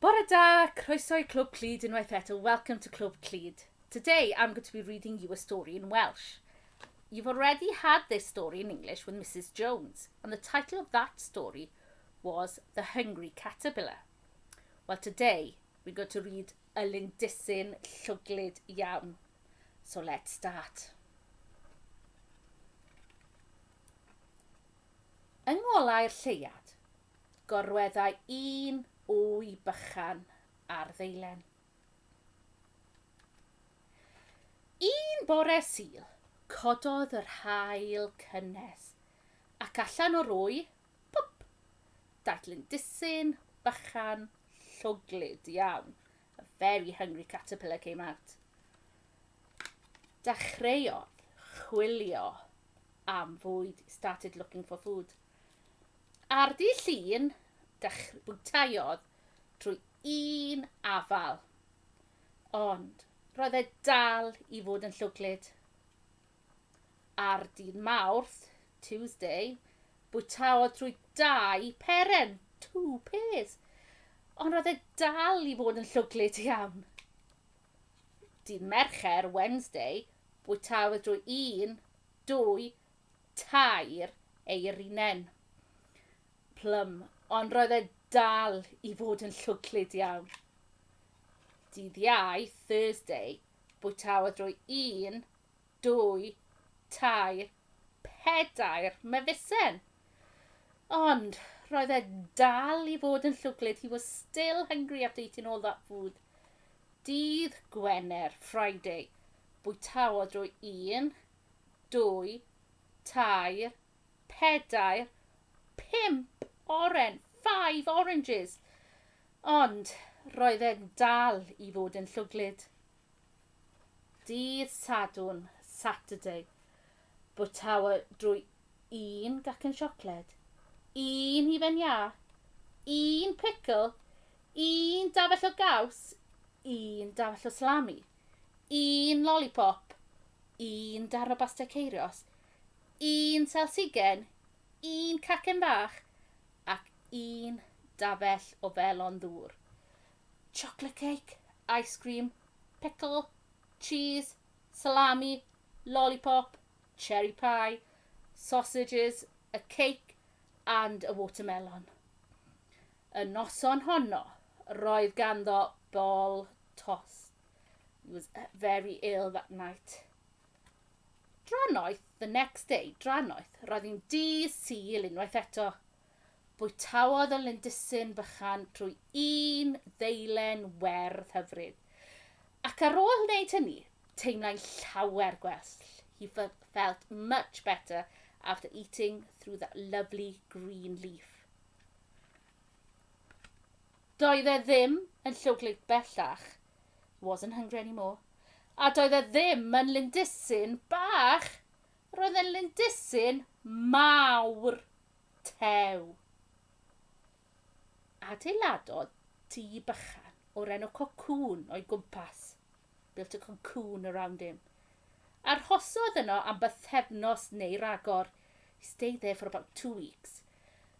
Bore da, croeso i Clwb Clyd unwaith eto. Welcome to Clwb Clyd. Today I'm going to be reading you a story in Welsh. You've already had this story in English with Mrs Jones, and the title of that story was The Hungry Caterpillar. Well, today we're going to read Y Lindysyn Llwglyd Iawn. So let's start. Yng ngolau'r lleuad, gorweddai un wy bychan ar ddeilen. Un bore Sul, cododd yr haul cynnes, ac allan o'r wy, pwp, daeth lindysyn bychan llwglyd iawn. A very hungry caterpillar came out. Dechreuodd chwilio am fwyd, started looking for food. Ar dydd Llun, bwytaodd trwy un afal. Ond roedd e dal i fod yn llwglyd. Ar dydd Mawrth, Tuesday, bwytaodd trwy dau peren, two pears. Ond roedd e dal i fod yn llwglyd iawn. Dydd Mercher, Wednesday, bwytaodd drwy un, dwy, tair eirinen. Plum. Ond roedd e dal i fod yn llwglyd iawn. Dydd Iau, Thursday, bwytaodd drwy un, dwy, tair, pedair mefusen. Ond roedd e dal i fod yn llwglyd. He was still hungry after eating all that food. Dydd Gwener, Friday, bwytaodd drwy un, dwy, tair, pedair, pump oren, five oranges. Ond roedd e'n dal i fod yn llwglyd. Dydd Sadwrn, Saturday, bwytaodd drwy un gacen siocled, un hufen iâ, un pickle, un dafell o gaws, un dafell o salami, un lollipop, un darn o basta ceirios, un selsigen, un cacen fach ac un dafell o felon ddŵr. Chocolate cake, ice cream, pickle, cheese, salami, lollipop, cherry pie, sausages, a cake and a watermelon. Y noson honno, roedd ganddo bol tost. He was very ill that night. Drannoeth, the next day, drannoeth, roedd hi'n dydd Sul unwaith eto. Bwytaodd y lindysyn bychan trwy un ddeilen werdd hyfryd. Ac ar ôl wneud hynny, teimlai llawer gwell. He felt much better after eating through that lovely green leaf. Doedd e ddim yn llwglyd bellach. He wasn't hungry anymore. A doedd e ddim yn lindysyn bach. Roedd e'n lindysyn mawr tew. Adeiladodd tŷ bychan o'r enw cocŵn o'i gwmpas. Built a cocoon around him. Arhosodd yno am bythefnos neu ragor. He stayed there for about 2 weeks.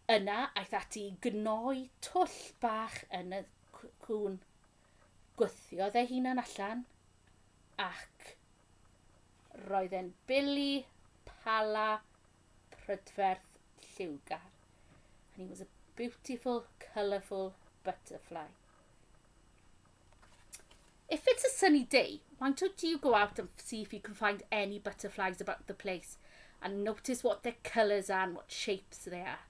Yna aeth ati i gnoi twll bach yn y cŵn. Gwthiodd ei hunan allan ac roedd e'n bili pala prydferth lliwgar. And he was a beautiful, colourful butterfly. If it's a sunny day, why don't you go out and see if you can find any butterflies about the place and notice what their colours are and what shapes they are.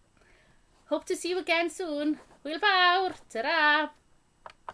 Hope to see you again soon. Hwyl fawr! Ta-ra!